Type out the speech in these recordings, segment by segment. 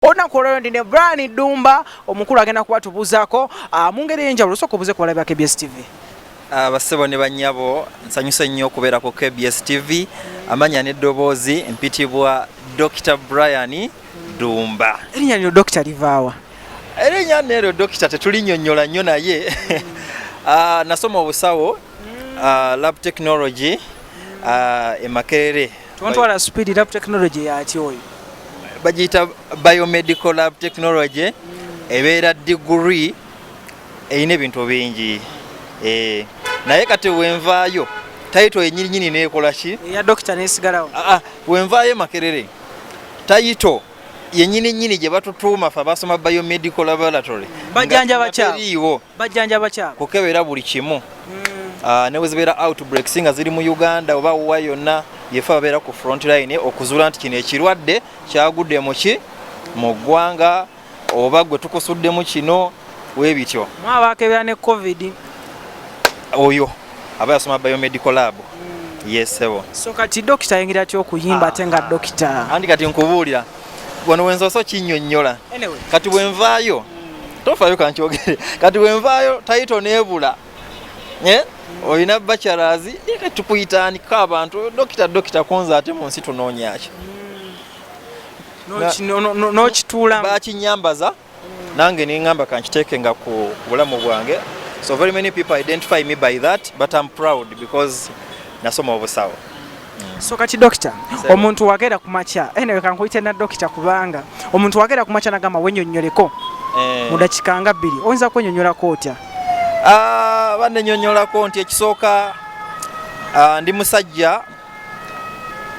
Olunaku olwaleero ndi ne Brian Ddumba, omukulu agenda kuba tubuuzaako mu ngeri ey'enjawulo. Sooka obuuze ku balabi ba KBS TV. Abassebo ne bannyabo, nsanyuse nnyo okubeera ku KBS TV. Amanya n'eddoboozi, mpitibwa Dr Brian Ddumba. Erinnya lino Dokita livaawa? Erinnya neeryo Dokita tetulinnyonnyola nnyo, naye nasoma obusawo, lab technology, e Makerere. Tontwala speed, lab technology yaki oyo? Bagiyita biomedical lab technology. Ebeera degree erina ebintu bingi, naye kati wenvaayo title yenyininyini nekola ki? Eya dokita nesigalawo? Ah, ah, wenvaayo Makerere, title yenyininyini gye batutuuma fe abasoma biomedical laboratory Bajjanjaba nga kyabo. teriiwo. Bajjanjaba kyabo. Kukebera buli kimu. Ah, ne bwe zibeera outbreaks nga ziri mu Uganda oba wa yonna, yefe ababeera ku front line okuzuula nti kino ekirwadde kyagudde muki mu ggwanga oba gwe tukusuddemu kino, weebityo. Mwabakebera ne COVID? Oyo aba yasoma biomedical lab, yes sebo. So kati dokita ayingira atya okuyimba ate nga dokita? Anti kati nkubuulira wano wensoose okinnyonnyola. Anyway. Kati bwenvaayo, tofaayo kankyogere, kati bwenvaayo title neebula. Eh? Olina bachelors, kati tukuyitaaniko abantu dokita dokita kunze, ate mu nsi tunoonyaki? N'okituulamu. Bakinyambaza, nange neŋŋamba kankiteeke nga ku bulamu bwange. So very many people identify me by that, but I'm proud because nasoma obusawo. So kati dokita, Sebo. omuntu wagera ku makya, anyway kankuyite na dokita, kubanga omuntu wagera ku makya nagamba wenyonnyoleko mu dakika nga 2, oyinza kwenyonnyolako otya? Ah, banenyonyolako nti ekisooka, ndi musajja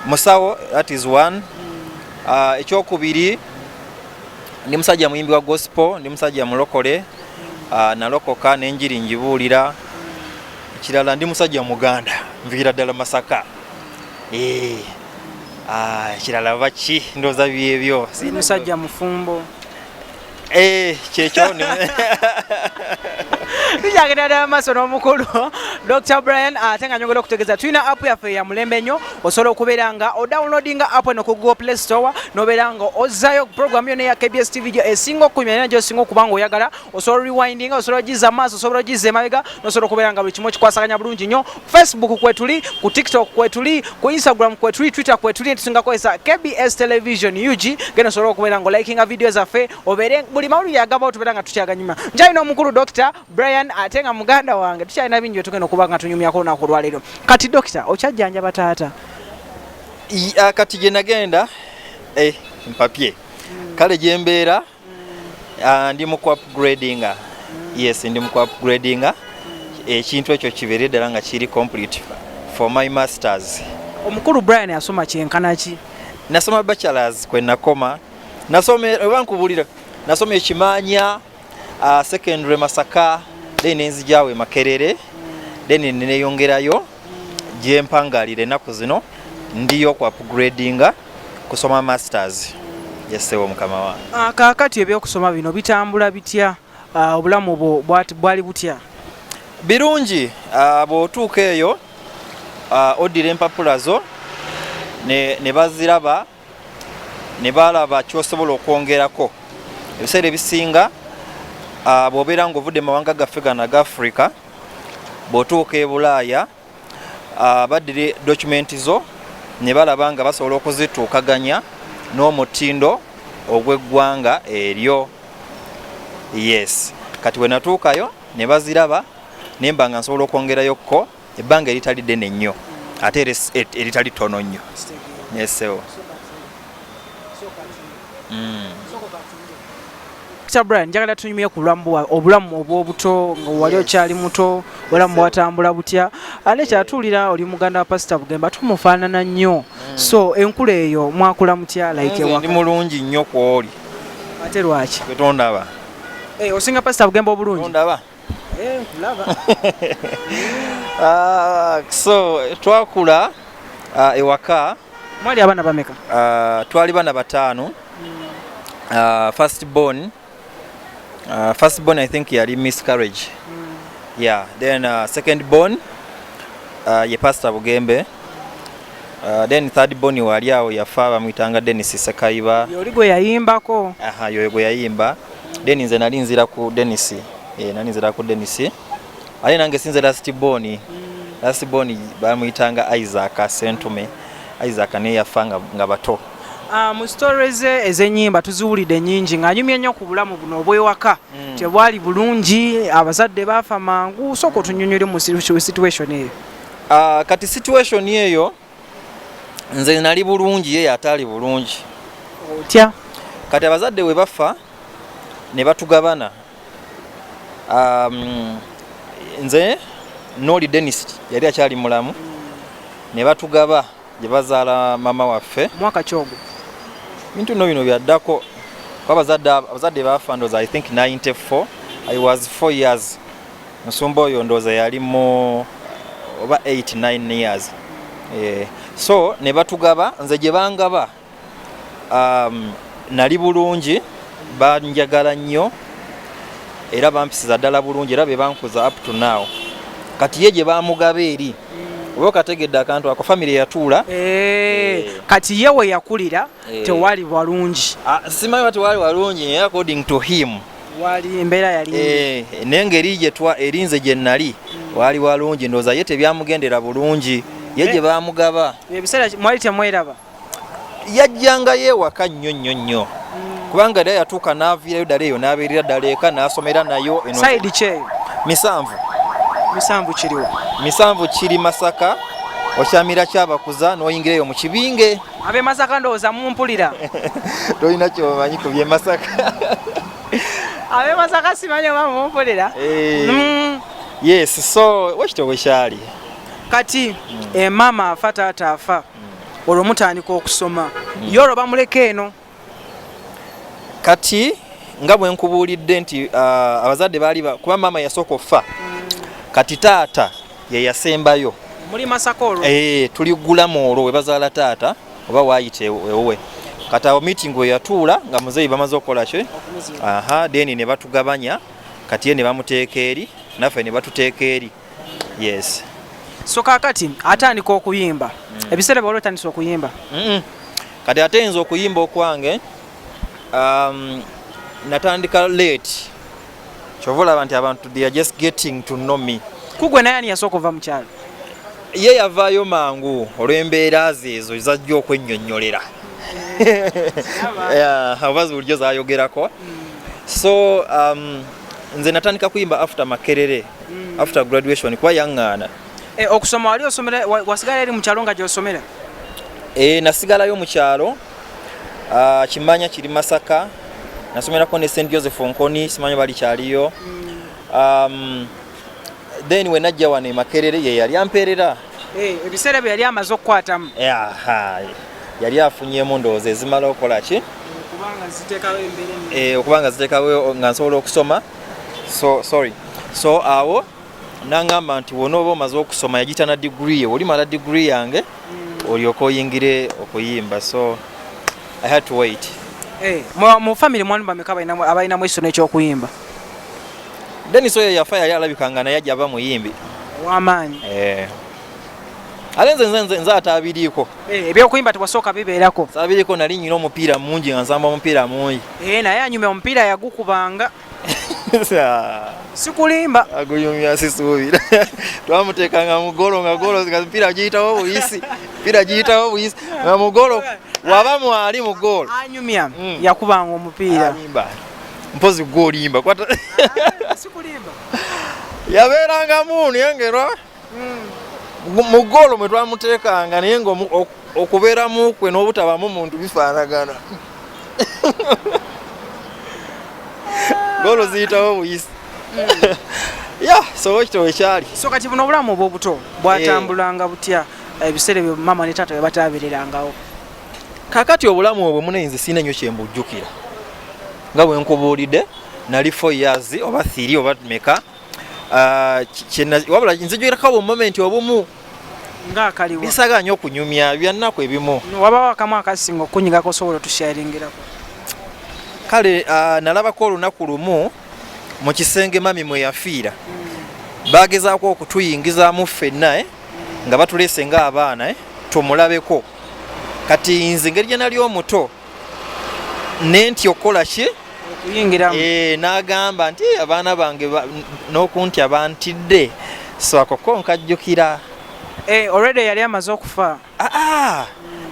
musawo, that is one. Ekyokubiri, ndi musajja muyimbi wa gospel, ndi musajja mulokole, nalokoka n'enjiri njibuulira. Ekirala, ndi musajja muganda, nviira ddala Masaka. Eh, ekirala baki, ndowooza byebyo. Musajja mufumbo? Eh, kyekyo. Tukyagenda ddala maaso n'omukulu Dr Brian, ate nga nyongera okutegeeza tulina app yaffe ya mulembe nnyo. Osobola okubeera nga odownloadinga app eno ku Google Play Store, nobeera nga ozzayo program yonna eya KBS TV gyo esinga okunyumya era gyosinga okuba nga oyagala. Osobola rewindinga, osobola ogiza maaso, osobola ogiza emabega, nosobola okubeera nga buli kimu okikwasaganya bulungi nnyo. Facebook kwetuli, ku TikTok kwetuli, ku Instagram kwetuli, Twitter kwetuli, tusinga kukozesa KBS Television UG. Genda osobola okubeera nga olikinga video zaffe, obeere buli mawulire agabawo tubeera nga tukyaganyuma. Nkyalina omukulu Dr Brian, ate nga muganda wange, tukyalina bingi byetugenda okuba nga tunyumyako olunaku olwaleero. Kati dokita, okyajjanjaba taata? Kati gye nagenda, mpapye kale gye mbeera, ndi mu ku upgradinga. Yes, ndi mu ku upgradinga ekintu ekyo kibeere ddala nga kiri complete for my masters. Omukulu Brian asoma kyenkana ki? Nasoma bachelors kwe nakoma. Nasoma, oba nkubuulira, nasoma ekimanya secondary Masaka, then nenzijaawo e Makerere, then neyongerayo gyempangalira ennaku zino, ndiyo ku upgradinga kusoma masters. Yes sebo, mukama wange. Kaakati ebyokusoma bino bitambula bitya? Obulamu bwo bwali butya? Birungi. Bw'otuuka eyo, oddira empapula zo ne baziraba ne balaba kyosobola okwongerako. Ebiseera ebisinga, bw'obeera ng'ovudde mu mawanga gaffe gano aga Africa, bw'otuuka e Bulaaya, baddira dokumenti zo ne balaba nga basobola okuzituukaganya n'omutindo ogw'eggwanga eryo. Yes, kati bwe natuukayo ne baziraba, nemba nga nsobola okwongerayokko ebbanga eritali ddene nnyo ate eritali ttono nnyo. Yes sebo. Dr Brian, njagala tunyumye ku bulamu obulamu obw'obuto nga wali okyali muto, obulamu bwatambula butya? Ate kyatuulira oli muganda wa Pasita Bugembe, tumufaanana nnyo, so enkula eyo mwakula mutya like Nze ndi ewaka? Mulungi nnyo kwoli. Ate lwaki? Gwe tondaba. Eh, osinga Pasita Bugembe obulungi? Tondaba. Eh, nkulaba. Ah, so twakula ewaka. Mwali abaana bameka? Twali bana bataano. First born I think yali miscarriage, yeah. Then second born, ye Pastor Bugembe. Then third born wali awo yafa, bamuyitanga Denis Sekayiba. Yoli gwe yayimbako? Aha, yoyo gwe yayimba. Then nze nali nzira ku Denis, nali nzira ku Denis, ate nange sinze last born. Last born bamuyitanga Isaac Sentume. Isaac naye yafa nga bato. Mu stories ze ez'ennyimba tuziwulidde nnyingi ng'anyumya nnyo ku bulamu buno obw'ewaka. Tebwali bulungi, abazadde baafa mangu. Sooka otunnyonnyole mu situation eyo. Kati situation eyo, nze nali bulungi, ye ataali bulungi. Otya? Kati abazadde we bafa ne batugabana, nze n'oli Denis yali akyali mulamu, ne batugaba gye bazaala mama waffe. Mwaka kyogo? Bintu nno bino byaddako, kuba abazadde bafa ndooza I think 94, I was 4 years. Musumba oyo ndooza yali mu oba 8 9 years. So ne batugaba, nze gye bangaba, nali bulungi, banjagala nnyo era bampisiza ddala bulungi era be bankuza up to now. Kati ye gye bamugaba eri, oba okategedde akantu ako, family yatuula. Kati ye we yakulira tewali walungi? Ah, simanyi bati wali walungi, naye according to him wali embeera yali naye ngeri gyetwa erinze gye nali wali walungi, ndowooza ye tebyamugendera bulungi, ye gye bamugaba. Ebiseera mwali temweraba? Yajjangayo ewaka nnyo nnyo nnyo, kubanga era yatuuka n'aviirayo ddala eyo n'abeerera ddala eka n'asomera nayo eno. Side kyeyo? Misanvu. Misanvu kiriwa? Misanvu kiri Masaka, okyamira Kyabakuza n'oyingira eyo mu Kibinge. Ab'e Masaka ndowooza mumpulira. Tolina kyomanyi ku by'e Masaka. Ab'e Masaka simanyi oba mumpulira. Yes, so wekityo bwe kyali. Kati maama afa, taata afa, olwo mutandika okusoma, ye olwo bamuleka eno? Kati nga bwe nkubuulidde nti abazadde baali kuba maama yasooka okufa, kati taata ye yasembayo. Muli Masaka olwo? Tuli gulamu olwo we bazaala taata oba waayita ewuwe. Kati awo meeting we yatuula nga muzeeyi bamaze okukola ki, aha, then ne batugabanya. Kati ye ne bamuteeka eri, naffe ne batuteeka eri, yes. So kaakati atandika okuyimba, ebiseera byewali otandise okuyimba? Kati ate nze okuyimba okwange, natandika late, kyova olaba nti abantu they are just getting to know me. Kugwe naye ani yasooka ova mu kyalo? Ye yavaayo mangu olw'embeera ze ezo zajja okwennyonnyolera. Yeah, oba bulijjo zayogerako. So nze natandika kuyimba after Makerere, after graduation, kuba yaŋŋaana. Okusoma wali osomera wasigala eri mu kyalo nga gy'osomera? Nasigalayo mu kyalo, Kimanya kiri Masaka. Nasomerako ne St Joseph Nkoni, simanyi bali kyaliyo. Then we najja wano e Makerere, ye yali ampeerera. Ebiseera bye yali amaze okukwatamu? Aha, yali afunyemu ndowooza ezimala okukola ki, kubanga ziteekawo embeera ennungi. Okuba nga ziteekawo nga nsobola okusoma. So sorry, so awo nangamba nti wonooba omaze okusoma, yagita na degree ye, olimala degree yange olyoke oyingire okuyimba. So I had to wait. Mu family mwalimu bameka abalinamu ekisono eky'okuyimba? Denis oyo yafa yali alabika nga naye ajja aba muyimbi ow'amaanyi. Ate nze ataabiriiko. Ebyokuyimba tewasooka bibeerako? Saabiriiko, nali nyina omupiira mungi nga nsamba omupiira mungi. Naye anyumya omupiira yagukubanga, sikulimba. Aguyumya sisuubira. Twamuteekanga mu golo nga golo nga mupiira giyitawo buyisi, mupiira giyitawo buyisi nga mu golo waba mwali mu golo. Anyumya yakubanga omupiira. Alimba, mpozi gwe olimba. Sikulimba. Yabeerangamu naye ngerwa mu golo mwe twamuteekanga, naye nga okubeeramu kwe n'obutabamu muntu bifaanagana, golo ziyitawo buyisi. Ya, so ekyo wekyali. So kati buno obulamu obw'obuto bwatambulanga butya ebiseera ebyo maama ne taata bwe bataabeererangawo? Kakati obulamu obwo munenze siina nnyo kyembujjukira, nga bwe nkubuulidde nali 4 years oba 3 oba meka. Ah, wabula nzijukirako bu moment obumu. Ngaakaliwa? Bisaga nnyo okunyumya byannaku ebimu. Wabawo akamu akasinga okunyigako osobola otusharingirako? Kale nalabako olunaku lumu mu kisenge mami mwe yafiira, bagezaako okutuyingizaamu ffenna, nga batuleese ng'abaana. Tumulabeko. Kati nze engeri gye nali omuto nentya okukola ki? Okuyingiramu. N'agamba nti abaana bange n'okuntya bantidde. So ako ko nkajjukira. Already yali amaze okufa? Ah,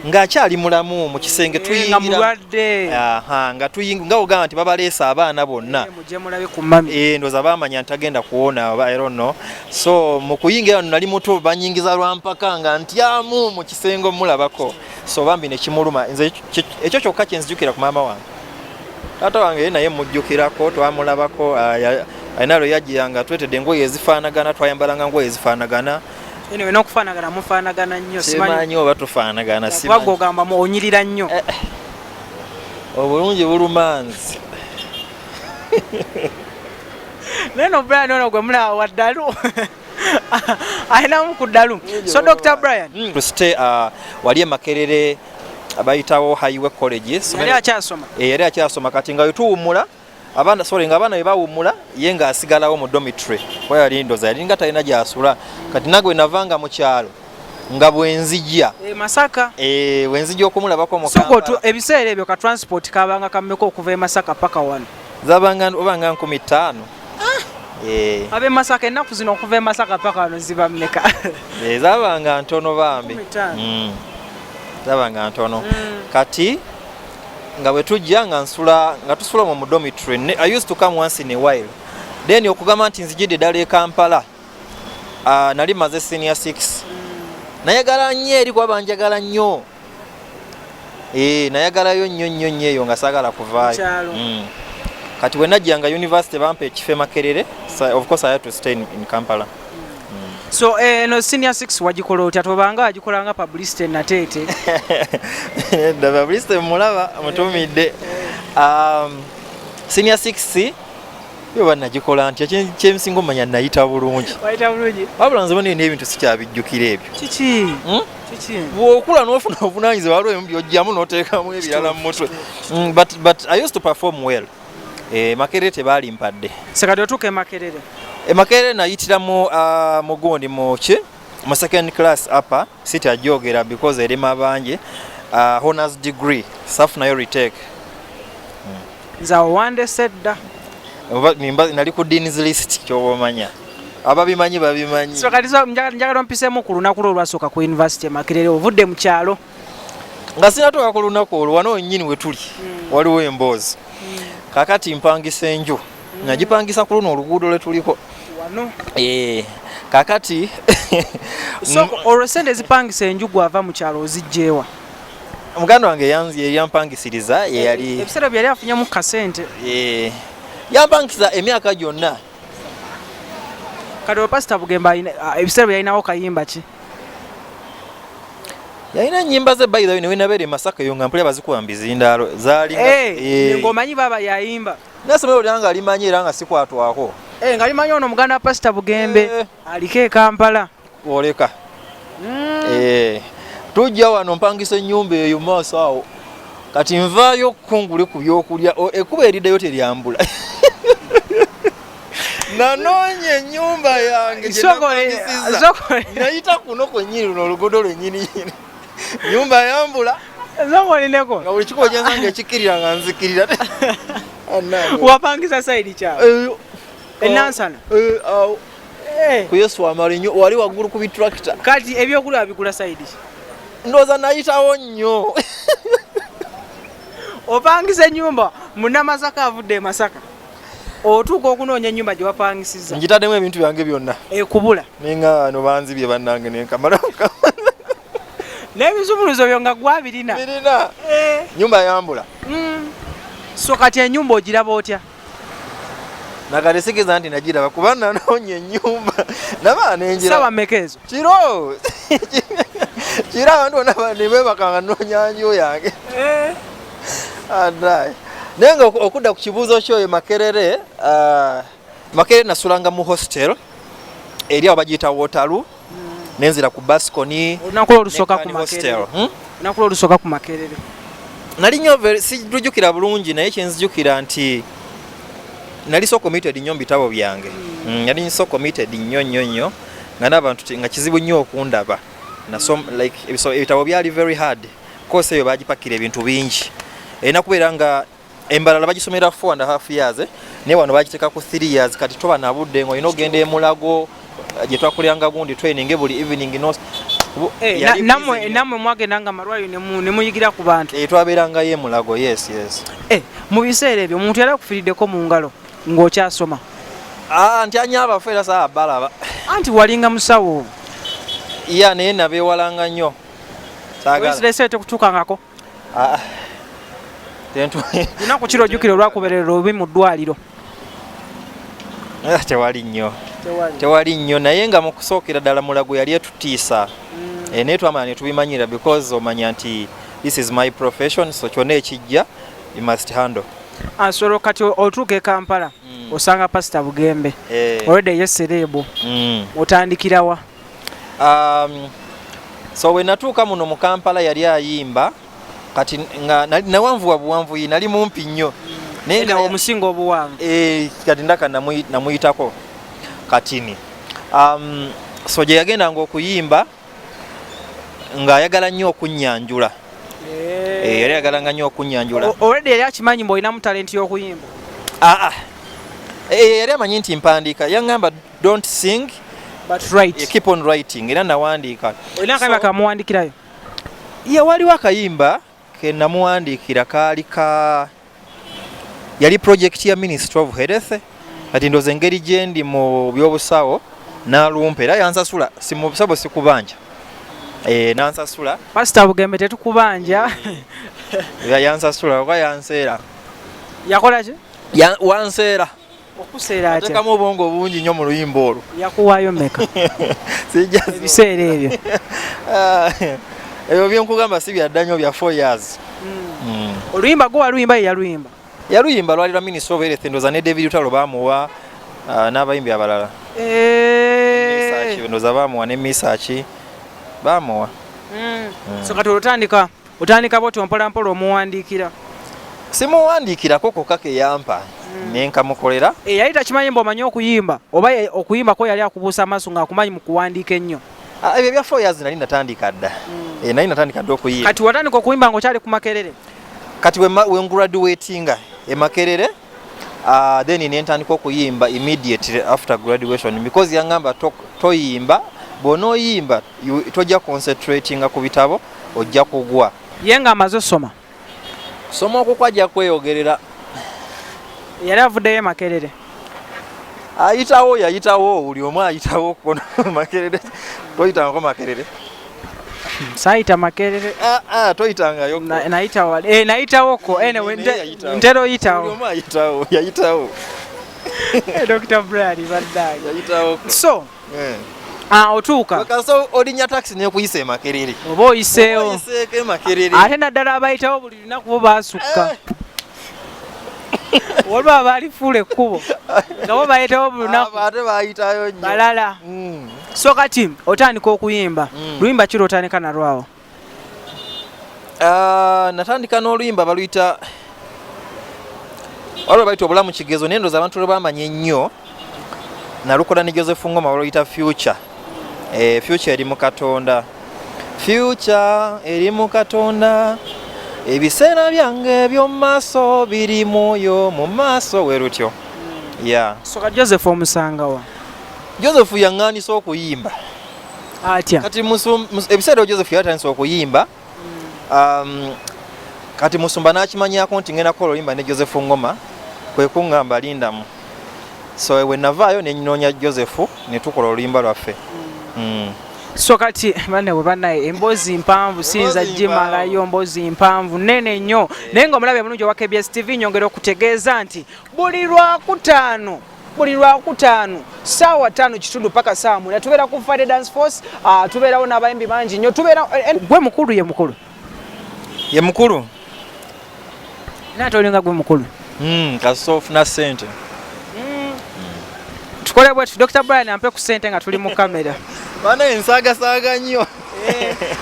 ng'akyali mulamu mu kisenge. Nga tuyingira mulwadde. Aha, nga tuyingira, nga ogamba nti babaleese abaana bonna. Mujje mulabe ku mami. Ndowooza baamanya ntagenda kuwona oba I don't know. So mu kuyingira wano nali muto, banyingiza lwa mpaka nga ntyamu mu kisenge omulabako. So bambi ne kimuluma. Nze ekyo kyokka kye nzijukira ku maama wange. Taata wange ye naye mujjukirako, twamulabako, alina lwe yajjira nga twetedde engoye ezifaanagana, twayambalanga ngoye ezifaanagana. Anyway, n'okufaanagana mufaanagana nnyo, simanyi. Simanyi oba tufaanagana, kuba simanyi. Gwe ogamba mu onyirira nnyo. Obulungi buluma nze. Naye no Brian ono gwe mulaba wa ddalu, alinamu ku ddalu. So Dr Brian, To stay wali e Makerere bayitawo Highway College. Yali akyasoma? Yali akyasoma. Kati nga wetuwummula abaana, sorry, nga abaana bwe bawummula, ye ng'asigalawo mu dormitory, kuba yali ndoza yalinga talina gy'asula. Kati nange bwe navanga mu kyalo nga bwe nzijja Masaka. Bwe nzijja okumulabako mu So Kampala. Ebiseera ebyo ka transport kabanga kammeka okuva e Masaka paka wano? Zabanga obanga 5,000. Ab'e Masaka ennaku zino okuva e Masaka paka wano ziba mmeka? Zabanga ntono bambi. 5,000. Zabanga ntono. Kati nga bwe tujja nga nsula, nga tusula mu dormitory. I used to come once in a while. Then okugamba nti nzijidde ddala e Kampala, nali maze senior 6. Nayagala nnyo eri kuba banjagala nnyo. Nayagalayo nnyo nnyo nnyo eyo nga saagala kuvaayo. Mu kyalo. Kati bwe najjanga university bampa ekifo e Makerere, so of course I had to stay in Kampala. So eno senior 6 wagikola otya? Tobanga wagikolanga publicity nateete? Nedda, publicity mulaba mutumidde. Senior 6 yo banagikola ntya? Kyensinga omanya nayita bulungi. Wayita bulungi. Wabula nze bonene ebintu sikyabijjukira ebyo. Kiki? Hmm? Kiki? Bw'okula n'ofuna obuvunanyizibwa, waliwo ebimu by'ojjamu n'oteekamu ebirala mu mutwe. But I used to perform well. Makerere tebaali mpadde. Sekati otuuka e Makerere. E Makerere nayitira mu gundi, mu ki, mu second class upper, sitajogera because erema bangi, honors degree, safunayo retake. Nze awo wandese dda. Nali ku dean's list, kyoba omanya ababimanyi babimanyi. So kati so njagala ompiseemu ku lunaku lwo olwasooka ku university e Makerere, ovudde mu kyalo. Nga sinatuuka ku lunaku olwo, wano wennyini we tuli waliwo emboozi. Kakati mpangisa enju, nagipangisa ku luno oluguudo lwe tuliko. Wano? Kakati So olwo sente ezipangisa enju gwava mu kyalo ozijjeewa? Muganda wange yampangisiriza, ye yali Ebiseera bye yali afunyemu kasente? Yampangisa emyaka gyonna. Kati pasita Bugembe ebiseera bye yalinawo kayimba ki? Yalina ennyimba ze. By the way, newenabeera e Masaka eyo nga mpulira bazikuba mu bizindaalo zaali Ng'omanyi baaba yayimba? Nasomero lyange alimanyi era nga sikwatwako. Nga limanyi ono muganda wa pasita Bugembe aliko e Kampala. Oleka. Tujja wano mpangisa ennyumba eyo mu maaso awo. Kati nvaayo kungule ku byokulya, ekkubo eriddayo teryambula. Nanoonya ennyumba yange gye napangisiza. Nayita kuno kwennyini, luno oluguudo lwennyini nyini, nyumba yambula. Sokolineko. Nga buli kikubo kyensanga ekikkirira nga nzikirira. Annange. Wapangisa side kyawe? Enansana? Awo. Ku Yesu amala ennyo wali waggulu ku bitractor. Kati ebyokulya wabigula side ki? Ndowooza nayitawo nnyo. Opangisa ennyumba, munnamasaka avudde e Masaka, otuuka okunoonya ennyumba gye wapangisiza Ngitaddemu ebintu byange byonna. Ekubula. Nenga wano banzibye bannange, nenkamala. N'ebisumuluzo byo nga gwabirina? Birina. Nyumba yambula. So kati ennyumba ogiraba otya? Nakati sikiza nti nagiraba kuba nanoonya ennyumba nabaa nengira. Sawa mmeka ezo? Kiro kiro, abantu bonna nebwebaka nga noonya nju yange. Adaye. Naye nga okudda ku kibuuzo kyoyo, Makerere, Makerere nasulanga mu hostel eri awo bagiyita Waterloo, nenzira ku Basconi. Olunaku lwo olusooka ku Nekani hostel. Makerere? Olunaku lwo olusooka ku Makerere? Nali nnyo sijjukira bulungi, naye kyenzijukira nti nali so committed nnyo mu bitabo byange. Nali so committed nnyo nnyo nnyo nga n'abantu nga kizibu nnyo okundaba. Like ebitabo byali very hard. Course eyo bagipakira ebintu bingi, erina kubeera nga embalala bagisomera 4.5 years, eh? Naye wano bagiteeka ku 3 years. Kati toba nabudde nga olina ogenda emulago gye twakoleranga gundi training buli evening, no Eh, yali nammwe busy nnyo. Nammwe mwagendanga malwaliro ne muyigira ku bantu? Eh, twabeerangayo emulago, yes. Eh, mu biseera ebyo omuntu yali akufiiriddeko mu ngalo ng'okyasoma? Ah, ntyanya abafu era saa balaba. Anti walinga musawo. Ya, naye nabeewalanga nnyo. Saagala. Coincidence tekutuukangako? Ah, ah. Lunaku kiro ojjukira olwakuberera obi mu ddwaliro? Ah, tewali nnyo, tewali nnyo, naye nga mu kusookera ddala mulago yali etutiisa. Eh, naye twamala ne tubimanyira because omanya nti this is my profession, so kyonna ekijja you must handle. Asolo kati otuuka e Kampala, osanga Pasita Bugembe. Eh, olwedde ye celeb. Otandikirawa? So we natuuka muno mu Kampala yali ayimba, kati nga nawanvuwa buwanvuyi, nali mumpi nnyo naye nga omusinga obuwanvu. Eh, kati ndaka namuyitako katini. So gye yagendanga okuyimba ng'ayagala nnyo okunnyanjula. Eh, yali ayagalanga nnyo okunnyanjula. Already yali akimanyi mbu olinamu talenti y'okuyimba? Ah, ah. Eh, yali amanyi nti mpandiika. Yaŋŋamba, "Don't sing, but right." Keep on writing." Era nawandiika. Olina akayimba kamuwandikirayo? Ye, waliwo akayimba ke namuwandiikira, kaali ka yali project ya Ministry of Health. Kati ndowooza engeri gye ndi mu byobusawo n'alumpa era yansasula. Si mu busabo, sikubanja. Eh, nansasula. Pasita Bugembe, tetukubanja. Yansasula oba yanseera. Yakola ki? Wanseera. Okuseera atya? Ateekamu obwongo bungi nnyo mu luyimba olwo. Yakuwaayo meka? Sijja. Ebiseera ebyo? Ah, ebyo byenkugamba si byadda nnyo, bya 4 years. Oluyimba gwe waluyimba, ye yaluyimba? Yaluyimba, lwali lwa Ministry of Health. Ndowooza ne David Lutalo bamuwa, ah, n'abayimbi abalala. Misaki, ndowooza bamuwa, ne Misaki bamuwa. So kati olutandika, otandika bwotyo mpola mpola omuwandiikira? Simuwandiikirako kokka, ke yampa ne nkamukolera. Eh, yali takimanyi mbu omanyi okuyimba, oba okuyimba ko yali akubuusa amaaso ng'akumanyi mu kuwandiika ennyo? Ah, ebyo bya 4 years nali natandika dda. Eh, nali natandika dda okuyimba. Kati watandika okuyimba ng'okyali ku Makerere? Kati wengraduatinga e Makerere, then nentandika okuyimba immediately after graduation because yaŋŋamba toyimba, bw'onooyimba tojja concentratinga ku bitabo, ojja kugwa. Ye ng'amaze osoma? Soma okwo kwajja kweyogerera. Yali avuddeyo e Makerere? Ayitawo, yayitawo, buli omu ayitawo kuno Makerere. Toyitangako Makerere? Saayita Makerere. Ah, ah, toyitangayo. Nayitawo, eh, nayitawoko. Anyway, Naye yayitawo. ntera Buli oyitawo. omu ayitawo, yayitawo. Dr Brian, baddaye. Yayitawo. So Eh. ah, otuuka. Kasita olinya taxi nekuyisa e Makerere, oba oyiseewo. Oyiseeko e Makerere. Ate naddala abayitawo buli lunaku bo basukka. Waliwo abaalifuula ekkubo nga bo bayitawo buli lunaku. Abo ate bayitayo nnyo. Balala. So kati otandika okuyimba. Luyimba ki lwotandika nalwawo? Ah, natandika n'oluyimba baluyita, waliwo bayita Obulamu Kigezo, naye ndowooza abantu lwe bamanya ennyo nalukola ne Joseph Ngoma, baluyita Future. Eh, future eri mu Katonda, future eri mu Katonda, ebiseera byange eby'omu maaso biri mwoyo mu maaso, we lutyo, yeah. So kati Joseph omusangawa? Joseph yaŋŋaanisa okuyimba. Atya? Kati ebiseera ebyo Joseph yali atandise okuyimba. Kati musumba n'akimanyako nti ngenda kukola oluyimba ne Joseph Ngoma, kwe kuŋŋamba lindamu. So we navaayo ne nnoonya Joseph ne tukola oluyimba lwaffe. So kati banne bwe bannaye, emboozi mpanvu, siyinza Emboozi gimalayo, mboozi mpanvu nene nnyo, naye nga omulabe bulungi owa KBS TV, nyongera okutegeeza nti buli Lwakutaano, buli Lwakutaano saawa 5:15 paka saawa 9 tubeera ku Friday Dance Force. Tubeerawo n'abayimbi bangi nnyo, tubeera gwe mukulu, ye mukulu? Ye mukulu. Naye tolinga gwe mukulu. Kasita ofuna ssente. Tukole bwetu, Dr Brian ampe ku ssente nga tuli mu kamera. Banaye nsaagasaaga nnyo.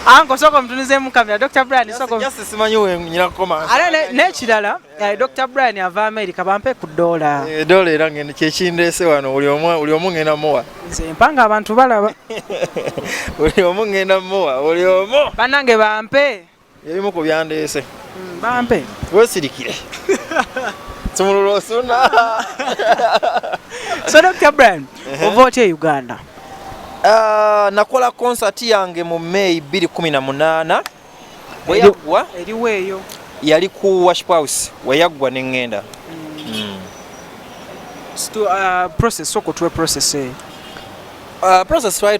Anko sooka omutunuzeemu kamera, Dr Brian, sooka. Just simanyi wenyina kukoma. Ate n'ekirala, Dr Brian ava America, bampe ku ddoola. Dola era ngenda kyekindeese wano, buli omu ngenda muwa. Nze mpanga abantu balaba. Buli omu ngenda muwa, buli omu. Bannange, bampe. Ebimu ku byandeese. Bampe. Weesirikire, sumulula osuna. So Dr Brian, ova otya e Uganda? Ah, nakola concert yange mu May 2018, bwe yaggwa. Eriwo eyo? Yali ku Worship House. Weyaggwa neŋŋenda. Process, sooka otuwe process eyo. Process, twali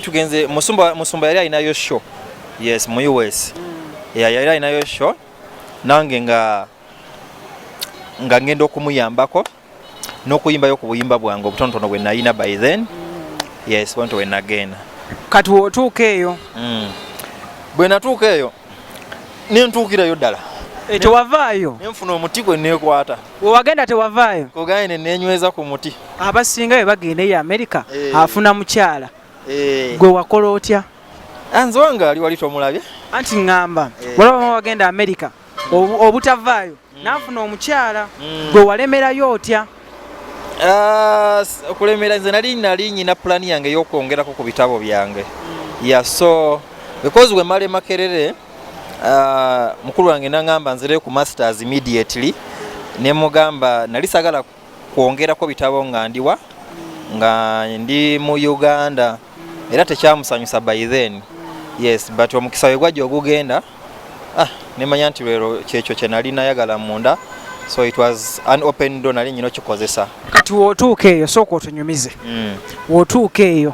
tugenze musumba, musumba yali alinayo show, yes, mu US. Yeah, yali alinayo show, nange nga ngenda okumuyambako n'okuyimbayo ku buyimba bwange obutonotono bwe nalina by then. Yes, bwentyo bwe nagenda. Kati wotuuka eyo? Bwe natuuka eyo, nentuukirayo ddala. Tewavaayo? Nenfuna omuti gwe neekwata. Wewagenda tewavaayo? Kugaye ne nenyweza ku muti. Abasinga bwe bagenda eyo Amerika, afuna mukyala. Gwe wakola otya? Ah, nze wange ali wali, tomulabye? Anti ŋŋamba, walaba wagenda Amerika, obutavaayo naafuna omukyala. Gwe walemerayo otya? Ah, okulemera, nze nali nyina pulani yange ey'okwongerako ku bitabo byange. Yeah, so because we mala e Makerere, mukulu wange naŋŋamba nzireyo ku masters immediately. Ne mugamba nali sagala kwongerako bitabo nga ndiwa, nga ndi mu Uganda, era tekyamusanyusa by then. Yes, but omukisa we gwajja ogugenda, nemanya nti lwero kyekyo kye nali nayagala munda. So it was an open door, nali nyina okikozesa. Kati wootuuka eyo, sooka otunyumize. Wootuuka eyo.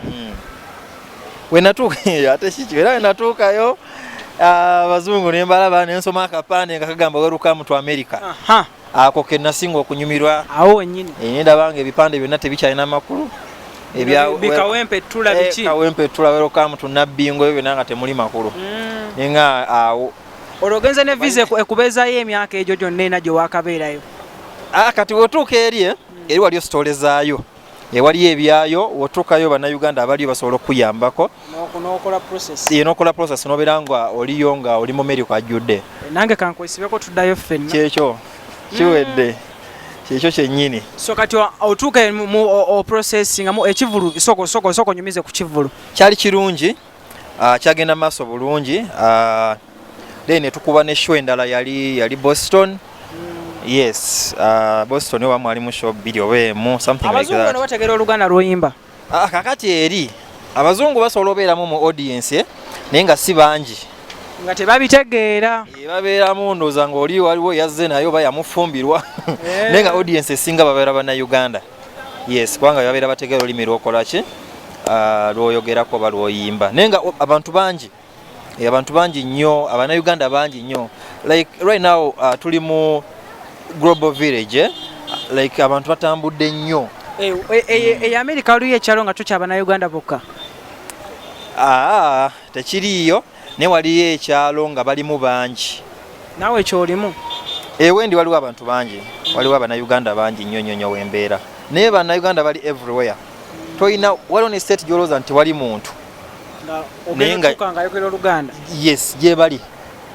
We natuuka eyo, ate kiki era, we natuukayo, abazungu ne mbalaba, ne nsoma akapande nga kagamba "Welcome to America". Ako ke nasinga okunyumirwa. Awo wennyini. Ne ndaba nga ebipande byonna tebikyalina makulu. Bikawempe ettula biki? Kawempe ettula, "Welcome to Nabbingo", ebyo byonna nga temuli makulu. Nenga awo. Olwo ogenze ne visa ekubeezaayo emyaka egyo gyonna ena gye wakabeerayo? Ah, kati wotuuka eri, eri waliyo sitole zaayo, ewaliyo ebyayo. Wotuukayo, Bannayuganda abaliyo basobola okukuyambako. N'okola process. Ye, nokola process, nobeera nga oliyo, nga oli mu Amerika ajjudde. Nange kankwesibeko, tuddayo ffenna. Kyekyo kiwedde, kyekyo kyennyini. So kati otuuka mu oprocessinga mu ekivulu, soko onyumize ku kivulu. Kyali kirungi, kyagenda maaso bulungi. Then netukuba ne show endala, yali Boston. Yes, Boston oba mwalimu show bbiri oba emu, something like Abazungu that. bano bategeera Oluganda lwoyimba? Ah, kakati eri abazungu basobola obeeramu mu audience, naye nga si bangi. Nga tebabitegeera. Babeeramu, ndowooza ng'oli waliwo yazze naye oba yamufumbirwa, naye nga audience esinga babeera Bannayuganda. Yes, kubanga babeera bategeera olulimi lwokola ki, lwoyogerako oba lwoyimba. Naye nga abantu bangi, abantu bangi nnyo, Abannayuganda bangi nnyo. Like right now, tuli mu global village, eh? Like abantu batambudde nnyo. E Amerika waliyo ekyalo nga kyo kyabannayuganda bokka? Aa, tekiriiyo, naye waliyo ekyalo nga balimu bangi. Naawe kyolimu? Ewendi waliwo abantu bangi, waliwo Abannayuganda bangi nnyo nnyo nnyo wembeera, naye Bannayuganda bali everywhere. Toyina, waliwo ne state gyolowooza nti wali muntu. Nga ogenda otuuka nga ayogera Oluganda. Yes, gye bali,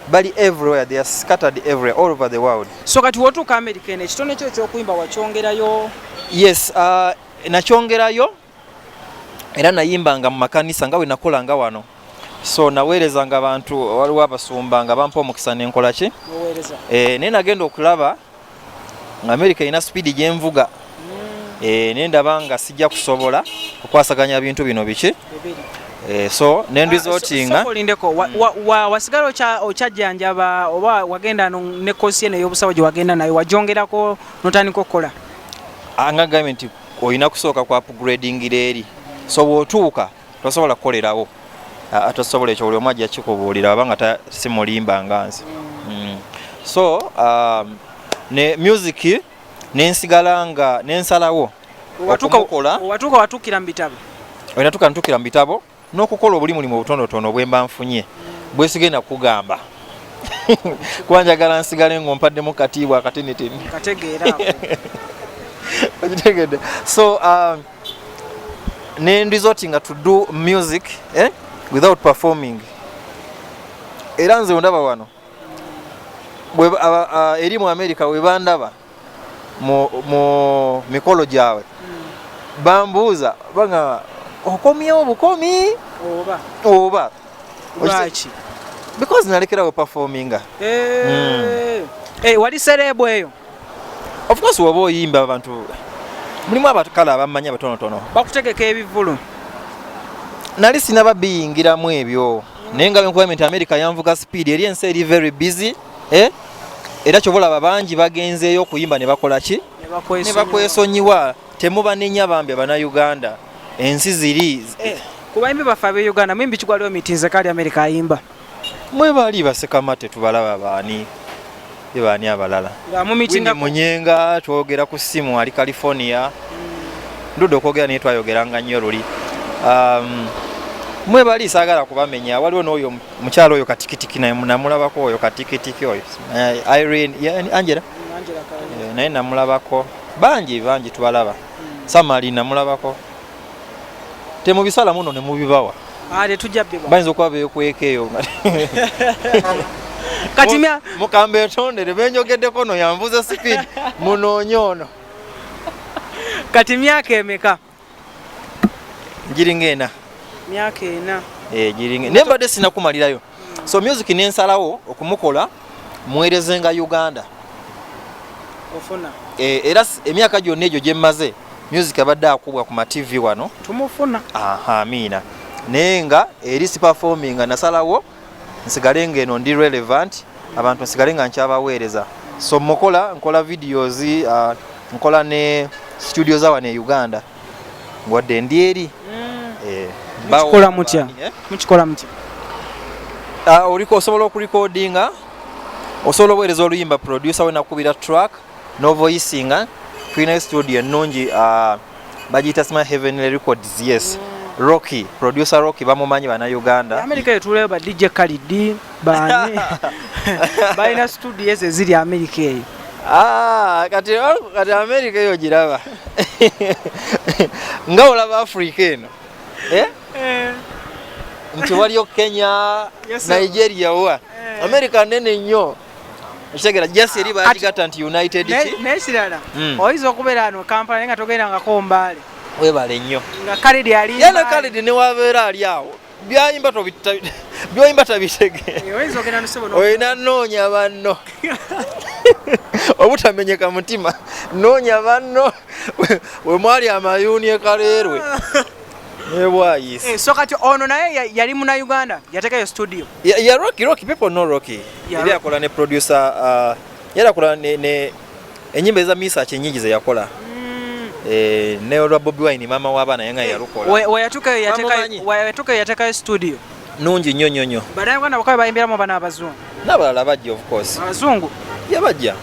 bali everywhere, they are scattered everywhere, all over the world. So kati wotuuka Amerika eno, ekitone kyo ekyokuyimba wakyongerayo? Yes, nakyongerayo, era nayimbanga mu makanisa nga bwe nakolanga wano. So naweerezanga abantu, waliwo abasumba nga bampa omukisa nenkola ki. Oweereza. Naye nagenda okulaba nga Amerika erina speed gyenvuga, naye ndaba nga sijja kusobola kukwasaganya bintu bino biki. Bibiri. So nenresortinga. Sooka olindeko. Wasigala okyajjanjaba oba wagenda ne kosi eno ey'obusawo gye wagenda nayo wagyongerako n'otandika okukola? Nga gambye nti olina kusooka ku upgradingira eri, so bw'otuuka tosobola kukolerawo. Tosobola, ekyo buli omu ajja kikubuulira abanga si mulimba nga nze. So ne music nensigala nga nensalawo okumukola. Watuuka watuukira mu bitabo? Wenatuuka, ntuukira mu bitabo n'okukola obuli mulimu obutonotono bwe mba nfunye, bwesigenda kugamba kuba njagala nsigale ng'ompaddemu katiibwa akatinitini. Kategeera ako. Okitegedde? So Ne resorting to do music, eh, without performing. Era nze ondaba wano eri mu America, webandaba mu mikolo gyabwe, bambuuza banga okomyewo bukomi oba oba lwaki? Because nalekerawo performinga. Eh, eh, wali celeb eyo? Of course, woba oyimba abantu mulimu abakala abamanyi abatonotono. Bakutegeka ebivulu? Nali sinaba biyingiramu ebyo, naye nga bwenkugambye nti America yanvuga speed, eri ensi eri very busy, eh? Era kyoba olaba bangi bagenzeeyo okuyimba ne bakola ki? Ne bakwesonyiwa. Temubanenya bambi abannayuganda, ensi ziri. Eh, ku bayimbi baffe ab'e Uganda, muyimbi kigwaliwo mitinze kali America ayimba? Mwebali basekamate, tubalaba baani, baani abalala? Nga mumitinga? Winnie Munyenga twogera ku ssimu, ali California. Ndudde okwogera naye, twayogeranga nnyo luli. Mwebali saagala kubamenya. Waliwo n'oyo mukyalo oyo katikitiki, naye namulabako oyo katikitiki oyo, Irene, Angela. Naye namulabako. Bangi bangi tubalaba. Samali namulabako. Temubisala muno ne mubibawa. Ah, tetujja biba. Bayinza okuba beekweka eyo. Kati mya Mukamba etondere benjogeddeko no yanvuze speed, munoonye ono. Kati myaka emeka? Giringa 4. Myaka 4. Eh, giringa, naye mbadde sinakumalirayo. So music nensalawo okumukola muweerezenga Uganda. Ofuna. Era emyaka gyonna egyo gye mmaze, music abadde akubwa ku ma TV wano. Tumufuna. Aha, amiina. Naye nga eri si performing, nasalawo nsigale ng'eno ndi relevant, abantu nsigale nga nkyabaweereza. So mukola, nkola videos, nkola ne studio za wano e Uganda wadde ndi eri. Eh, Mukikola mutya? Eh? Mukikola mutya? Oliko osobola okurecordinga, osobola obuweereza oluyimba, producer we nakubira track novoicinga. Tulinayo studio ennungi, bagiyita Smart Heavenly Records. Yes, Rocky, producer Rocky bamumanyi bannayuganda. America etuulayo ba DJ Khalid, baani balina studio ezo eziri America eyo? Ah, kati America eyo giraba nga olaba Africa eno, eh? Nti waliyo Kenya, Yes, sir. Nigeria wa America nene nnyo, ekitegera just eri bagigatta nti United ki. Naye kirala, oyinza okubeera wano Kampala naye nga togendangako Mbaale. Webale nnyo. Nga Khalid ali Yana Mbaale. Khalid newabeera ali awo, byayimba byoyimba tabitegeera. Eh, oyinza ogenda nosebo Olina noonya banno obutamenyeka mutima, noonya banno we mwali amayuuni ekaleerwe nebwayise. Eh, so kati ono naye yali munauganda yateekayo studio? Ya Rocky, Rocky, people know Rocky. Ya Yali akola ne producer, yali akola ne enyimba eza Misach enyingi ze yakola. Eh, ne olwa Bobi Wine, mama w'abaana, yenga yalukola. Weyatukayo Bamumanyi. yatekayo studio? Nungi nnyo nnyo nnyo. Bannayuganda bakabe bayimbiramu bano abazungu? N'abalala bajja, of course. Abazungu? Yabajja.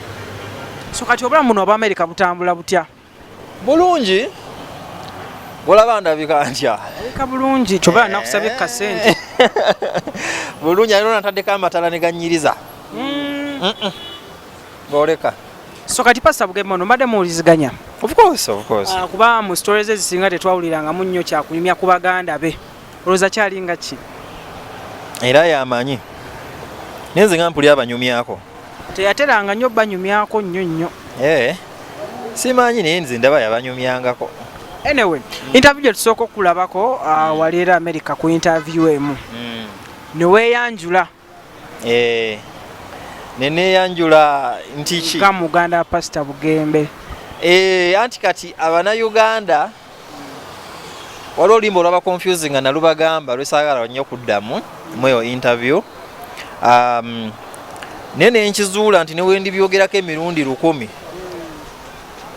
So kati obulamu buno obw'Amerika butambula butya? Bulungi, olaba ndabika ntya? Alabika bulungi, kyova nakusabye kasente. Bulungi, alina nataddeko amatala ne ganyiriza ng'oleka. So kati Pastor Bugembe ono mbadde muwuliziganya? Of course, of course. Ah, kuba mu stories ezisinga tetwawulirangamu nnyo kyakunyumya ku baganda be. Olowooza kyalinga ki? Era yamanyi, naye nze nga mpuli abanyumyako. Teyateranga nnyo banyumyako nnyo nnyo. Eh, simanyi, naye nze ndaba yabanyumyangako. Anyway, interview gye tusooka okulabako, wali era America, ku interview emu neweeyanjula. Eh, neneeyanjula nti ki? Nga muganda wa Pastor Bugembe. Eh, anti kati abannayuganda waliwo oluyimba olwaba confusing nga nalubagamba lwesaagala nnyo kuddamu mu eyo interview, naye nenkizuula nti newendibyogerako emirundi 1000,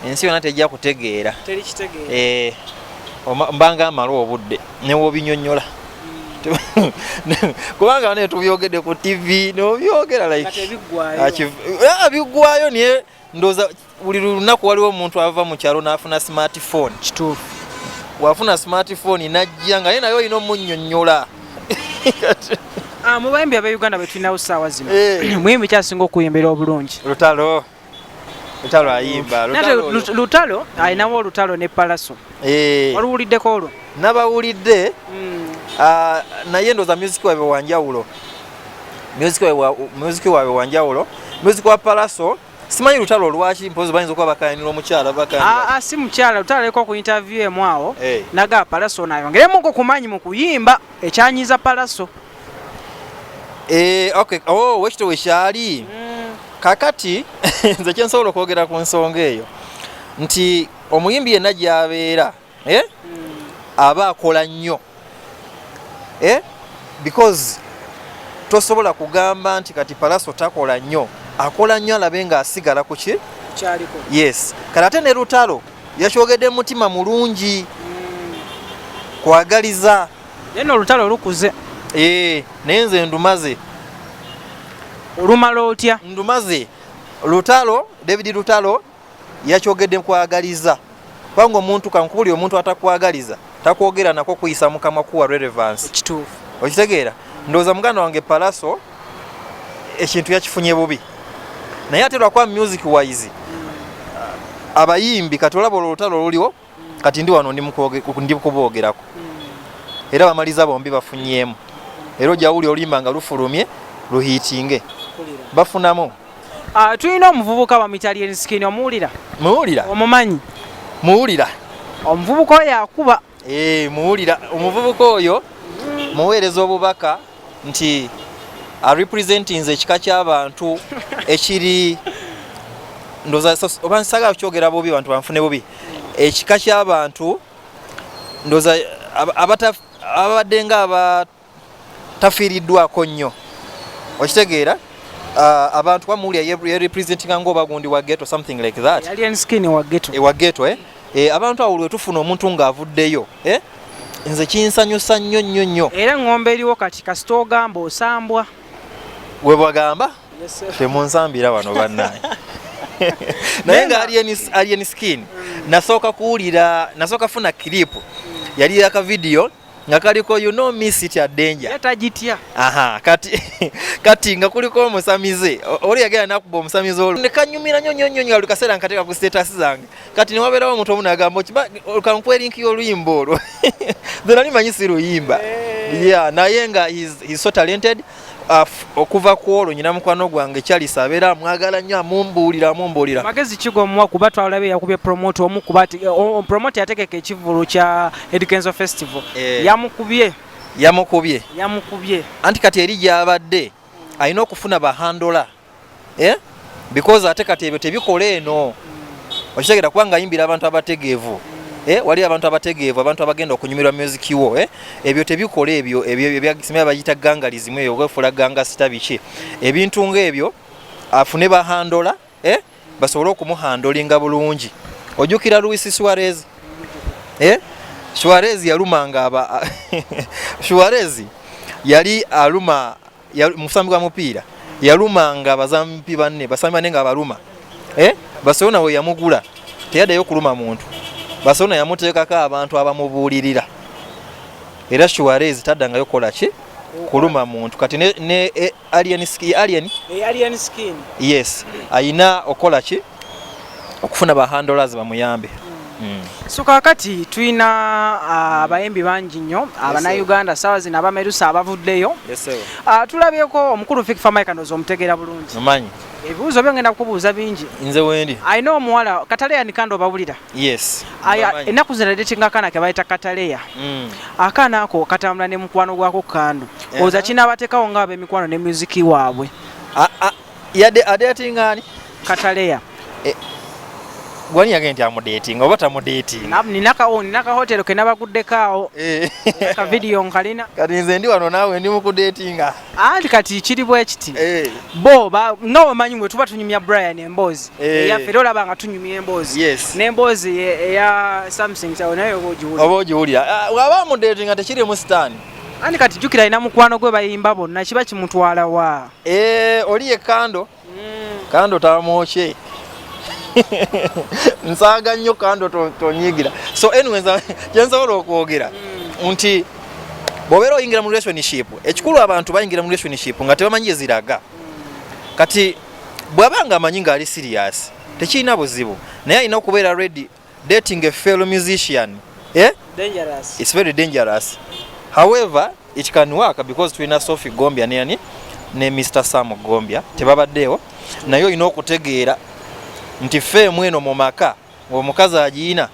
ensi yonna tejja kutegeera. Teri kitegeera. Eh, mbanga amala obudde newobinyonyola, kubanga ne tubyogedde ku TV nobyogera like Kati ebiggwayo. Biggwayo, naye ndowooza buli lunaku waliwo omuntu ava mu kyalo n'afuna smartphone. Kituufu. Wafuna smartphone najja nga ye naye olina omunnyonnyola. Ah, mu bayimbi ab'e Uganda be tulinawo ssaawa zino, Eh. muyimbi kyasinga okuyimbira obulungi? Lutalo. Lutalo ayimba. Lutalo alinawo olutalo ne Palaso. Eh. Waluwuliddeko olwo? Nabawulidde. Ah, naye ndowooza music waabwe wanjawulo, music waabwe wanjawulo. Music wa Palaso simanyi lutalo lwaki, mpozi bayinza okuba bakayanira omukyala, bakayanira. Ah, ah, si mukyala. Lutalo aleko ku interview emu awo Eh. naga Palaso nayongeremuko ku maanyi mu kuyimba, ekyanyiza Palaso. Eh, okay. Oh, wekito wekyali. Kakati nze kyensobola okwogera ku nsonga eyo nti omuyimbi yenna gy'abeera, eh? Aba akola nnyo, eh? Because tosobola kugamba nti kati Palaso takola nnyo. Akola nnyo alabe ng'asigala ku ki kyaliko. Yes, kati ate ne Lutalo yakyogedde mu mutima mulungi kwagaliza. Naye no olutalo lukuze. Eh, naye nze ndumaze. Olumala otya? Ndumaze. Lutalo, David Lutalo yakyogedde kwagaliza, kubanga omuntu kankubuli omuntu atakwagaliza takwogera nako kuyisa mukamwa kuwa relevance. Kituufu. Okitegeera? Ndowooza muganda wange Palaso ekintu yakifunye bubi, naye ate lwakuba music wise abayimbi kati olaba olwo olutalo oluliwo kati ndi wano ndi kuboogerako, era bamaliza bombi bafunyeemu, era ojja wuli oluyimba nga lufulumye luhiitinge bafunamu. Ah, tulina omuvubuka bamuyita Alien Skin, omuwulira? Muwulira. Omumanyi? Muwulira. Omuvubuka oyo akuba. Eh, muwulira omuvubuka oyo, muweereza obubaka nti arepresentinze ekika ky'abantu ekiri ndoza oba nsagala kukyogera bubi, abantu banfune bubi, ekika ky'abantu ndoza ababadde nga abatafiiriddwako nnyo, okitegeera? Abantu bamuwulira yerepresentinga nga oba gundi wa ghetto, something like that. Alien Skin wa ghetto. Ewa ghetto, eh? Eh, abantu awo lwe tufuna omuntu ng'avuddeyo, eh? Nze kinsanyusa nnyo nnyo nnyo. Era eŋŋombe eriwo kati kasita ogamba osambwa. We bwagamba temunsambira wano bannaye, naye nga Alien Skin nasooka kuwulira, nasooka funa clip yali yaka video nga kaliko "You know me, city a danger". Yatagitya. Aha, kati nga kuliko omusamize oli yagenda nakuba omusamize olwo nekanyumira nnyo nnyo nnyo nnyo, buli kaseera nkateeka ku status zange. Kati newabeerawo omuntu omu nagamba kankuwa link y'oluyimba olwo, nze nali manyi si luyimba. Yeah, naye nga he's so talented. Okuva ku olwo nyina mukwano gwange Charles abeera amwagala nnyo, amumbuulira amumbuulira. Magezi kigomuwa kuba twalabye yakubye promoter omu kuba ati promoter yategeka ekivvulu kya Eddy Kenzo Festival. Eh. Yamukubye. Yamukubye. Yamukubye. Anti kati eri gyabadde alina okufuna ba handler, eh? Because ate kati ebyo tebikola eno, okitegeera? Kubanga ayimbira abantu abategeevu, eh? Wali abantu abategeevu, abantu abagenda okunyumirwa music wo, eh? Ebyo tebikola ebyo simanyi bagiyita gangalism eyo, okwefuula gangster biki, ebintu ng'ebyo. Afune ba handler, eh? Basobole okumuhandolinga bulungi. Ojjukira Luis Suarez, eh? Suarez yalumanga aba Suarez yali aluma musambi gwa mupiira, yalumanga abazambi banne, basambi banne nga abaluma, eh? Barcelona we yamugula teyaddayo okuluma muntu. Barcelona yamuteekako abantu abamubuulirira, era Suarez taddangayo kukola ki, kuluma muntu. Kati ne Alien, Alien. Alien Skin. Yes, ayina okukola ki, okufuna ba handlers bamuyambe. So kakati tulina abayimbi bangi nnyo abannayuganda saawa zino abamerusa abavuddeyo. Yes, sir. Tulabyeko omukulu Fik Fameica, ndowooza omutegeera bulungi. Omanyi. Ebibuuzo byo ngenda kukubuuza bingi. Nze wendi. Alina omuwala Kataleya Nikando, obawulira? Yes. Aya, Mbamanyi. ennaku zino datinga akaana ke bayita Kataleya. Akaana ako katambula ne mukwano gwako Kando. Oza kinaabateekawo nga ab'emikwano ne music waabwe? Yadde adetinga ani? Kataleya. Gwani yagenda nti amudetinga oba tamudetinga? Nina ka hotel ke nabaguddeko awo. Ka video nkalina. Kati nze ndi wano naawe ndi mukudetinga. Anti kati kiri bwe kiti. Bo nga omanyi bwe tuba tunyumya Brian emboozi eyaffe, era olaba nga tunyumya emboozi n'emboozi eya something kyawe naye oba ogiwulira. Oba ogiwulira. Ah, bw'aba amudetinga tekirimu sitaani. Anti kati jjukira alina mukwano gwe bayimba bonna, kiba kimutwala wa? Eh, oli ye Kando. Kando tamwokye, nsaaga nnyo Kando, tonyigira. So anyway, kyensobola okwogera nti bw'obeera oyingira mu relationship, ekikulu abantu bayingira mu relationship nga tebamanyi gye ziraga. Kati bw'aba nga amanyi ng'ali serious. Tekirina buzibu, naye alina okubeera ready. Dating a fellow musician, eh? Dangerous. It's very dangerous. However, it can work because tulina Sophie Gombya ne ne Mr Sam Gombya, tebabaddeewo, naye olina okutegeera nti fame eno mu maka ng'omukazi agiyina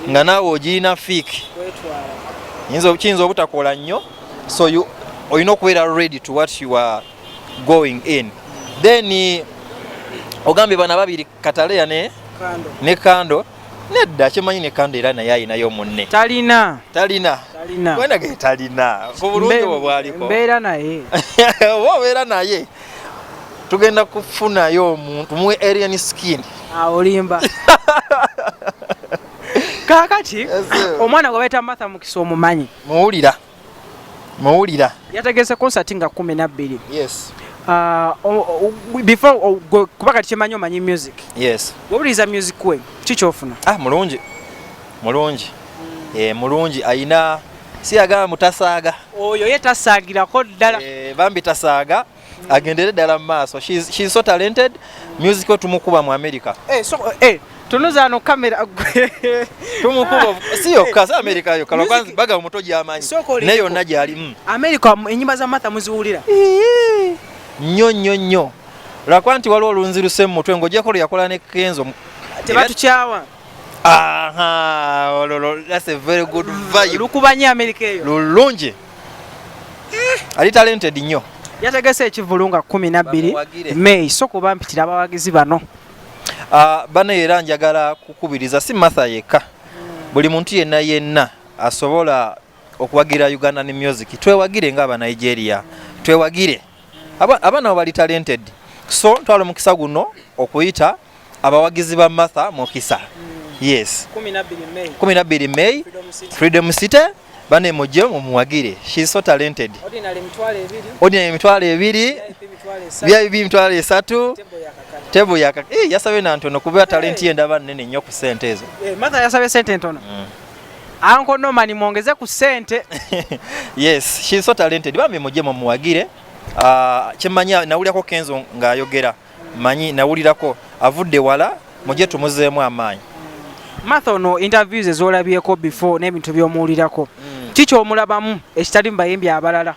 nga naawe ogiyina fiiki, kiyinza obutakola nnyo. So olina okubeera ready to what you are going in. Then ogambye bana babiri, Kataleya ne Kando. Nedda, kimanyi ne Kando era naye ayinayo munne. Talina. Talina? Talina. Wenage talina ku bulungi bwe bwaliko. Mbeera naye. Oba obeera naye, tugenda kufunayo omuntu muwe alien skin. Olimba. Kaakati omwana gwe bayita Martha Mukisa, omumanyi? Muwulira, muwulira. Yategese concert nga 12. Yes. Before kuba kati kyemanyi omanyi music. Yes. Wewuliriza music we, ki kyofuna? Ah, mulungi, mulungi. Eh, mulungi, ayina si yagamba mutasaaga. Oyo ye tasaagirako ddala. Eh, bambi tasaaga, agendere ddala mu maaso. She's so talented. Music we tumukuba mu America. Eh, so, tunuza ano kamera gwe. Tumukuba si yokka, si America yokka. Lwakuba baga omuto gy'amanyi Sooka naye yonna gyali. America enyimba za Martha muziwulira? Nnyo nnyo nnyo, lwakuba nti waliwo olunziruse mu mutwe ng'ogyeko lwe yakola ne Kenzo. Tebatukyawa. Aha, olwo that's a very good vibe. Lukuba nnyo America eyo. Lulungi, ali talented nnyo. Yategese ekivulu nga 12 Bamuwagire. May. So kuba mpitira abawagizi bano. Ah, bano era njagala kukubiriza, si Martha yekka, buli muntu yenna yenna asobola okuwagira Ugandan music, twewagire nga Abanigeria, twewagire. Abaana abo bali talented. So twala omukisa guno okuyita abawagizi ba Martha Mukisa, yes. 12 May. 12 May. Freedom City. Freedom City. Bane, mujje mumuwagire, she is so talented. Ordinary 20,000. Ordinary 20,000. VIP 30,000. VIP 30,000. Table yakakati. Table yaka yasabye na ntono kuba talent ye ndaba nnene nnyo ku ssente ezo. Eh, Martha yasabye sente ntono. Uncle Norman, mwongeze ku sente. Yes, she is so talented. Bambi, mujje mumuwagire. Kyemmanyi nawulirako Kenzo ng'ayogera, manyi nawulirako avudde wala, mujje tumuzeemu amaanyi. Martha ono, interviews ez'olabyeko before n'ebintu by'omuwulirako, ki ky'omulabamu ekitali mu bayimbi abalala?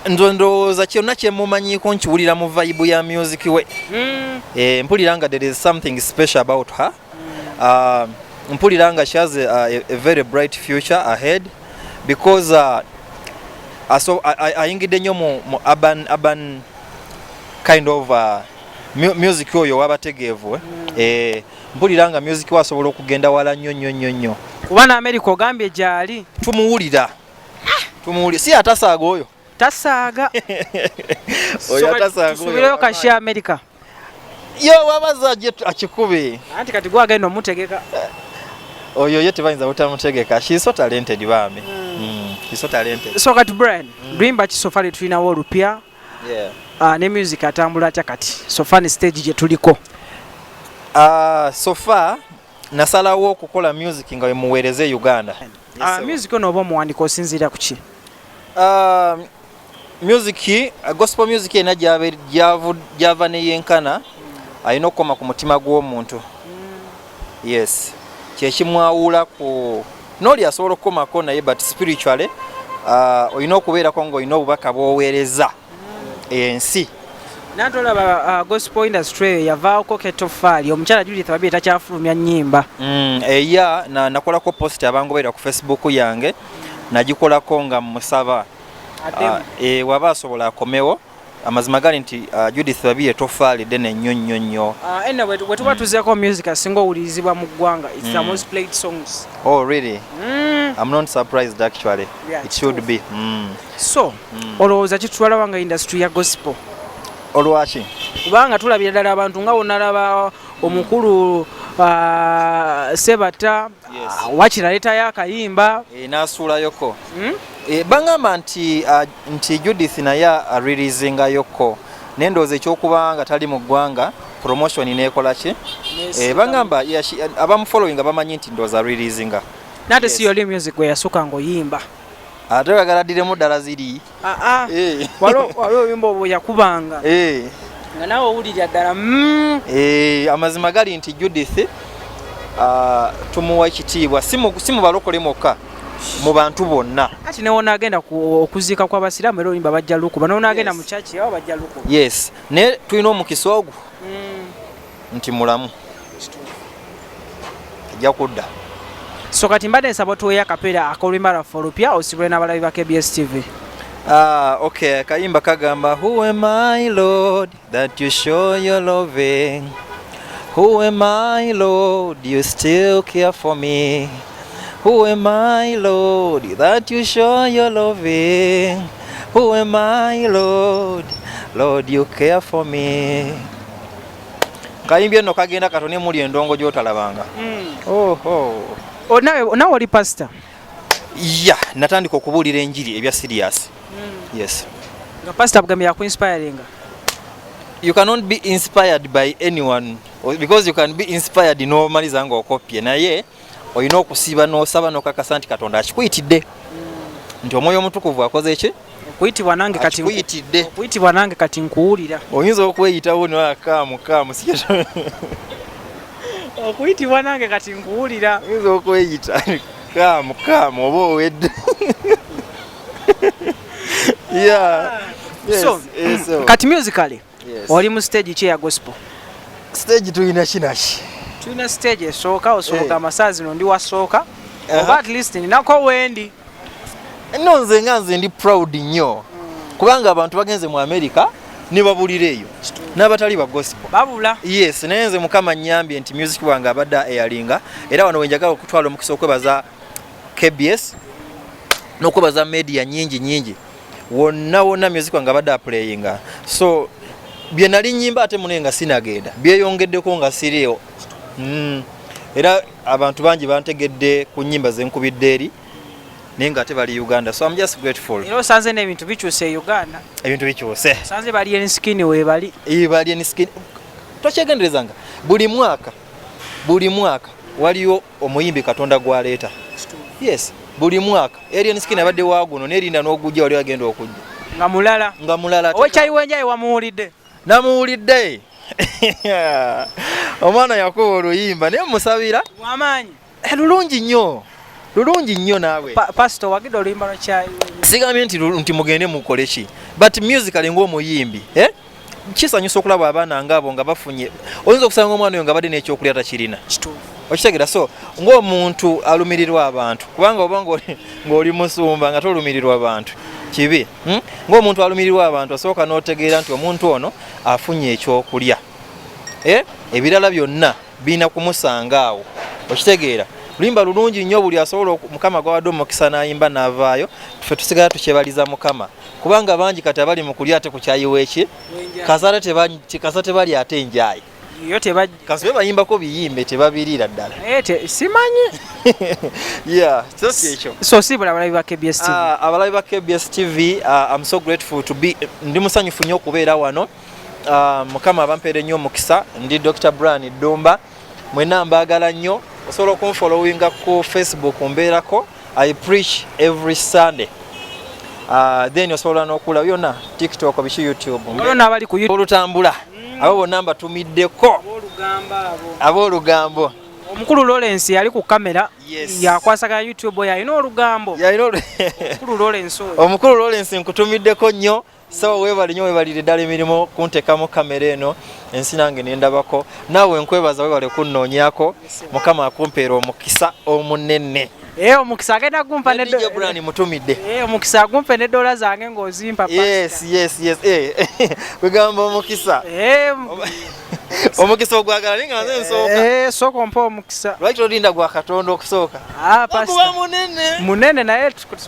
Nze ndowooza kyonna kyemumanyiiko nkiwulira mu vibe ya music we. Mpulira nga there is something special about her. Mpulira nga she has a very bright future ahead because ayingidde nnyo mu urban kind of music oyo wabategeevu, eh? Eh, mpulira nga music we asobola okugenda wala nnyo nnyo nnyo nnyo. Kuba ne America ogambye gyali. Tumuwulira, tumuwulira, si atasaaga oyo. Tasaaga. Oyo atasaaga oyo. Tusubireyo kashi America. Yo wabaza aje akikube. Anti kati gwagenda omutegeka. Oyo ye tebayinza butamutegeka. She is so talented, bambi. She's so talented. So kati Brian, luyimba ki so far tulinawo olupya? Yeah. Ne music atambula atya kati so far ne stage gye tuliko? So far nasalawo okukola music nga wemuweereze Uganda. Yes, sir. Music ono oba omuwandika osinziira ku ki? Music, gospel music ena gyava neyenkana alina okukoma ku mutima gw'omuntu. Yes, kyekimwawula ku nooli asobola okukomako naye, but spiritually olina okubeerako ng'olina obubaka bw'oweereza ensi. Nanti olaba gospel industry eyo yavaako ketoffaali, omukyala Judith Babiri takyafulumya nnyimba. Eya nakolako post, abangoberera ku Facebook yange, nagikolako nga musaba Addemu. Waba asobola akomewo. Amazima gali nti Judith Babiri etoffaali ddene nnyo nnyo nnyo. Ena bwe tuba tuzeeko music asinga owulirizibwa mu ggwanga, it's the most played songs. Oh, really? I'm not surprised, actually. Yeah, it should true. be. So olowooza kitwalawa nga industry ya gospel? Olwaki? Kubanga tulabira ddala abantu nga wonalaba omukulu Sebata. Yes. Wakira leetayo akayimba. E, n'asuulayoko. E, baŋŋamba nti Judith naye areleasingayoko, naye ndowooza ekyokuba nga tali mu ggwanga, promotion neekola ki? E, baŋŋamba yeah, abamufollowinga bamanyi nti ndowooza releasinga. Nate Yes. si yoli music gwe yasooka ng'oyimba. Ate oyagala ddiremu ddala ziri? Ah, ah. Eh. Waliwo oluyimba obwo yakubanga. Eh. Nga naawe owulira ddala. Amazima gali nti Judith, tumuwa ekitiibwa si mu balokole mwokka, mu bantu bonna. Kati newonaagenda okuziika kw'abasiraamu, era oluyimba bajja lukuba. Newonaagenda mu church awo, bajja lukuba. Yes, naye tulina omukisa ogwo nti mulamu, ajja kudda. So kati mbadde nsaba otuweeyo akapeera ak'oluyimba lwaffe olupya, osibule n'abalabi ba KBS TV. Ah, okay, kayimba kagamba, "Who am I, Lord, that you show your loving? Who am I, Lord, you still care for me? Who am I, Lord, that you show your loving? Who am I, Lord? Lord, you care for me." Kayimbye nno kagenda katone muli endongo gy'otalabanga. Oho. Nawe oli pasita? Ya, natandika okubuulira enjiri ebya serious. Yes. Nga pasita bugambye yakuinspiringa? You cannot be inspired by anyone because you can be inspired n'omaliza nga okopye, naye olina okusiiba n'osaba n'okakasa nti Katonda akikuyitidde, nti Omwoyo Omutukuvu akoze ki? Okuyitibwa nange kati Akikuyitidde. Okuyitibwa nange kati nkuwulira. Oyinza okweyitawo nakaamu kaamu. Okuyitibwa nange kati nkuwulira. Oyinza okweyita kaamu kaamu oba owedde. Yeah. Yes, So, yes, so. Kati musically, Yes. oli mu stage ki eya gospel? Stage tulina kinaki? Tulina stage esooka, osooka. Amasaa zino ndi wasooka, oba at least ninako wendi. No, nze nga nze ndi proud nnyo kubanga abantu bagenze mu America ne babulira eyo n'abatali ba gospel. Babula. Yes, naye nze Mukama nnyambye nti music wange abadde airinga, era wano wenjagala okutwala omukisa okwebaza KBS n'okwebaza media nyingi nyingi wonna wonna music wange abadde aplayinga. So bye nali nyimba ate munaye nga sinagenda byeyongeddeko nga siriiwo. Era abantu bangi bantegedde ku nyimba zenkubidde eri, naye nga ate bali Uganda, so I'm just grateful. Era osanze n'ebintu bikyuse e Uganda. Ebintu bikyuse. Osanze bali Alien weebali. Bali Alien. Tokyegenderezanga, buli mwaka waliyo omuyimbi Katonda gwaleeta. Yes, buli mwaka Alien Skin abadde waguno, nerinda n'ogujja wali agenda okujja nga mulala. Nga mulala. Owekyayiwenjayi wamuwulidde? Namuwulidde, omwana yakuba oluyimba, naye musabira. Wamaanyi. Lulungi nnyo, lulungi nnyo naawe. Pasito, wagidde oluyimba lwekyayiwenja? Sigambye nti mugende mukole ki, but musically ng'omuyimbi, eh? Kisanyusa okulaba abaana ngaabo nga bafunye. Oyinza okusanga omwana oyo nga badde n'ekyokulya takirina. Okitegeera? So ng'omuntu alumirirwa abantu, kubanga oba ng'oli musumba nga tolumirirwa bantu kibi, Ng'omuntu alumirirwa abantu, asooka n'otegeera nti omuntu ono afunye ekyokulya, eh? Ebirala byonna birina kumusanga awo. Okitegeera? Luyimba lulungi nnyo. Buli asobola Mukama gwawadde omukisa n'ayimba n'avaayo, ffe tusigala tukyebaliza Mukama, kubanga bangi kati abali mu kulya ate ku kyayiwa eki kasa tebali ate enjayi. Yo tebajja. Kasube bayimbako biyimbe tebabiriira ddala. Simanyi. Yeah, so kyekyo. So siibula abalabi ba KBS TV. Abalabi ba KBS TV, I'm so grateful to be, ndi musanyufu nnyo okubeera wano. Mukama abampeere nnyo omukisa. Ndi Dr Brian Ddumba, mwenna mbaagala nnyo. Osobola okunfollowinga ku Facebook, mbeerako, I preach every Sunday. Then osobola n'okula byonna, TikTok, biki, YouTube. Waliwo n'abali ku YouTube. Olutambula abo bonna mbatumiddeko. Aboolugambo abo. Aboolugambo. Omukulu Lawrence yali ku kamera. Yes. Yakwasaganya YouTube oyo alina olugambo. Yalina Omukulu Lawrence oyo. Omukulu Lawrence, nkutumiddeko nnyo. So weebale nnyo, weebalire ddala emirimu kunteekamu kamera eno ensi nange nendabako. Naawe nkwebaza, webale kunnoonyako. Mukama akumpeera omukisa omunene. Omukisa agenda gumpa ne DJ Brian mutumidde. Omukisa agumpe ne dola zange ng'ozimpa. Yes, kwegamba omukisa. Omukisa ogwagala, naye nga nze nsooka. Sooka ompa omukisa. Lwaki tolinda gwa Katonda okusooka? Ah, Guba pastor. munene. Munene, naye tusooke.